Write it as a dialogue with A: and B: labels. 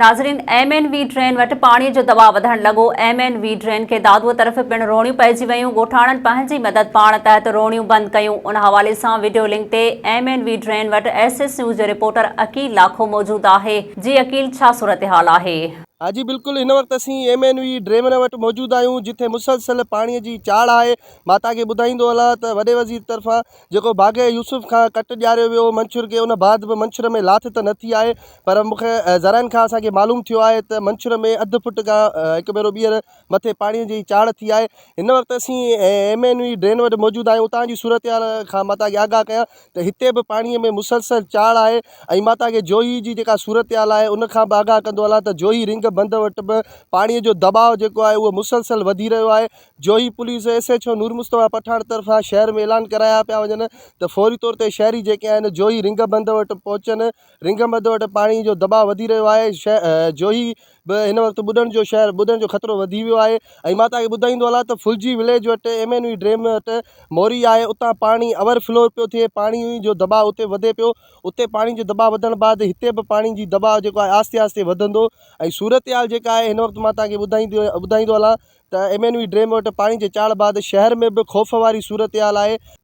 A: ناظرين M N V drain وٽ پاڻي جو دٻاء وڌڻ لڳو، ايم اين وي ڊرين کي دادوء طرف پڻ روڻيون پئجي ويون، ڳوٺاڻن پنهنجي مدد پاڻ تحت روڻيون بند ڪيون، ان حوالي سان وڊيو لنڪ تي ايم اين وي ڊرين وٽ ايس ايس نيوز جو رپورٽر عقيل لاکو موجود آهي، جي عقيل ڇا صورتحال آهي؟
B: ها جي بلڪل هن وقت اسين ايم اين وي ڊريمن وٽ موجود آهيون جتي مسلسل پاڻي جي چاڙهه آهي مان توهان کي ٻڌائيندو هلان ته وڏي وزير طرفان جيڪو باغ يوسف کان ڪٽ ڏياريو ويو منڇر کي ان بعد به منڇر ۾ لاٿ ته نه ٿي آهي پر مون کي ذرائعن کان اسان کي معلوم ٿيو آهي ته منڇر ۾ اڌ فٽ کان هڪ ڀيرو ٻيهر مٿي پاڻي جي چاڙهه ٿي آهي هن وقت اسين ايم اين وي ڊرين وٽ موجود آهيون اتان جي صورتحال کان مان توهان کي آگاهه ڪيان ته هتي به پاڻي ۾ مسلسل چاڙهه آهي ۽ مان توهان کي جوهي جي جيڪا صورتحال آهي ان کان به آگاهه ڪندو هلان ته جوهي رنگ بند وٽ به پاڻي جو دٻاء جيڪو آهي اهو مسلسل وڌي رهيو آهي Johi police S H O Noor Mustafa Pathan طرفان شهر ۾ اعلان ڪرايا پيا وڃن ته فوري طور تي شهري جيڪي آهن جوهي رنگ بند وٽ پهچن رنگ بند وٽ پاڻي جو دٻاء وڌي رهيو آهي جوهي به هن وقت ٻڏڻ جو شهر ٻڏڻ جو خطرو وڌي ويو آهي ۽ مان توهان کي ٻڌائيندو هلان ته ڦلجي وليج وٽ ايم اين وي ڊيم وٽ موري آهي اتان پاڻي اوور فلو پيو ٿئي پاڻي جو دٻاء اتي وڌي پيو اتي پاڻي جو دٻاء وڌڻ بعد هتي به پاڻي جي دٻاء جيڪو آهي آهستي آهستي وڌندو ۽ صورتحال جيڪا آهي هن وقت مان توهان کي ٻڌائيندو ٻڌائيندو هلان ته ايم اين وي ڊيم وٽ پاڻي جي چاڙهه بعد شهر ۾ به خوف واري صورتحال آهي.